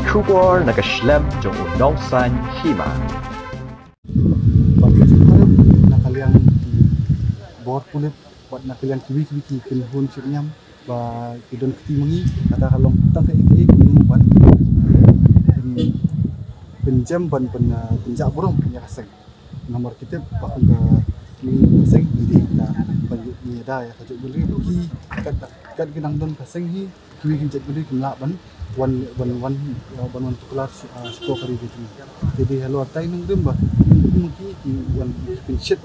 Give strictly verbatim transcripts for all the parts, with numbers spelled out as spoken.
Khubor na ka shlem jong u nongsan hima. Bad ka jingkhuslai na ka liang ki bor pulit bad na ka liang kiwei kiwei ki kynhun shipniam ba ki don kti ma ngi, kata ka long tang ka ïa ki kumno ban pyn, pynjem ban pyn, ah, pynjah burom ïa ka seng. Namar ki tip ba kum ka seng hi dei ka ban ïada ïa ka jaitbynriew, ki kat, kat ki dang don ka seng hi, kiwei ki jaitbynriew kim lah ban wan, wan, wan, ban wan tuklar, ah, shipor ka ri ka jong ngi. Te dei halor tai nongrim ba ki, ki wan pynshit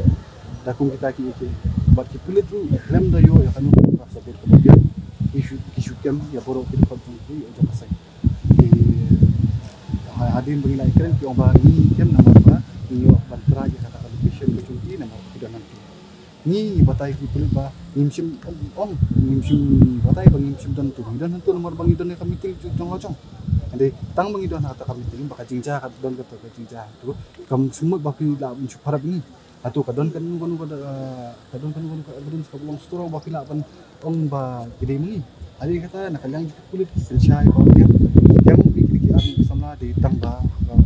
da kum kita ki, ki bad ki pulit ruh khlem da ïoh ïa kano kano ka sabut kaba biang, ki shu, ki shu kem ïa baroh ki dkhot jong ki, jong ka seng. Ki, ha, hadien ba ngi la ïakren ki ong ba ngi kem namar ba ngi ïoh ban trai ïa kata ka location ka jong ki namar ki don hangtei. Ngi batai ki pulit ba ngim shym ong, ngim shym batai ba ngim shym don tu. Ngi don hangtu namar ba ngi don ïa ka meeting jong la jong. Hynrei tang ba ngi don ha kata ka meeting ba ka jingjia ka don kata ka jingjia tu, kam sngewmut ba ki lah ban shu pharap ïa ngi. Hato ka don kano kano ka, ah, ka don kano kano ka evidence kaba long strong ba ki lah ban ong ba ki dei ma ngi. Hynrei kata na ka liang jong ki pulit ki pynshai ba ki, ki kem ïa ki, ki army ki samla dei tang ba, ba,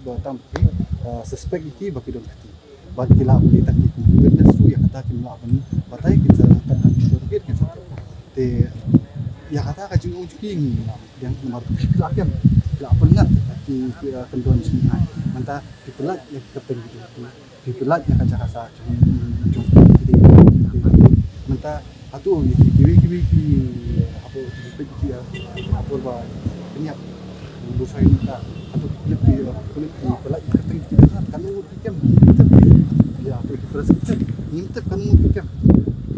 ba tang ba ki, ah, suspect ïa ki ba ki don kti. Bad ki lah ban dei tang ki witness ruh, ïa kata kim lah ban batai, kin sa kat nang interrogate, kin sa. Te ïa kata ka jingong jong ki ngi lah ban pdiang namar ki la kem, ki la pynngat ki, ki, ah, kyndon jong ngi. Mynta ki pyllait ïa ki kyrteng ki jong ki, ki pyllait ïa ka jaka sah jong, jong ki. Mynta hato ïa ki kiwei kiwei ki, hato ki peit ki, ah, hato ba pynïap. Bushoi mynta hato ki clip ki, ah, clip ki pyllait ïa ka kyrteng ki jaka sah. Katno ngut ki kem, ngim tip. Ïa hato ki press ki tip, ngim tip katno ngut ki kem.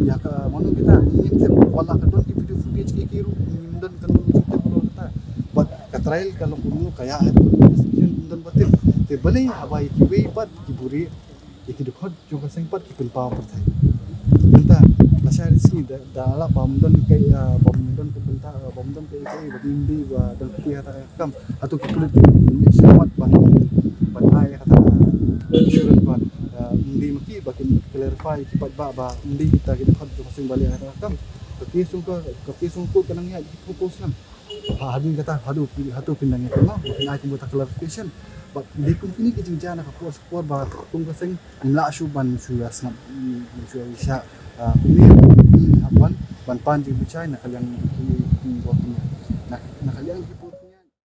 Ïa ka mano kita, ngim tip. Wat la ka don ki video footage ki, ki ruh ngim don katno ngut ki tip halor kata. Bad ka trial ka long kumno, ka ïa investigation ngim don ba tip. Te balei haba ïa kiwei pat ki buhrieh, ïa ki dkhot jong ka seng pat ki pynpaw pyrthei. Mynta lashai sngi da, da lap ba ym don ka, ah, ba ym don ka bynta, ah, ba ym don ka, ka, ba ym dei ba don kti ha kata ka kam. Hato ki pulit ki ym shyrkhei ban, ban ai kata ka assurance ba, ah, ym dei ma ki, ba kin clarify ki paidbah ba ym dei kita ki dkhot jong ka seng ba leh ha kata ka kam. Ka case jong ka, ka case jong ka court ka nang ïaid ki propose lang. Ha, hadien kata, haduh, haduh phin dang ïa kynmaw, ba phin ai kumta clarification. Bad dei kum kine ki jingjia na ka por sha ka por ba kum ka seng ngim lah shuh ban shu ïa sngap, mm, shu ïa shah, ah, kumne, mm, hap ban, ban pan jingpynshai na ka liang ki, ki bor kine. Na, na ka liang ki bor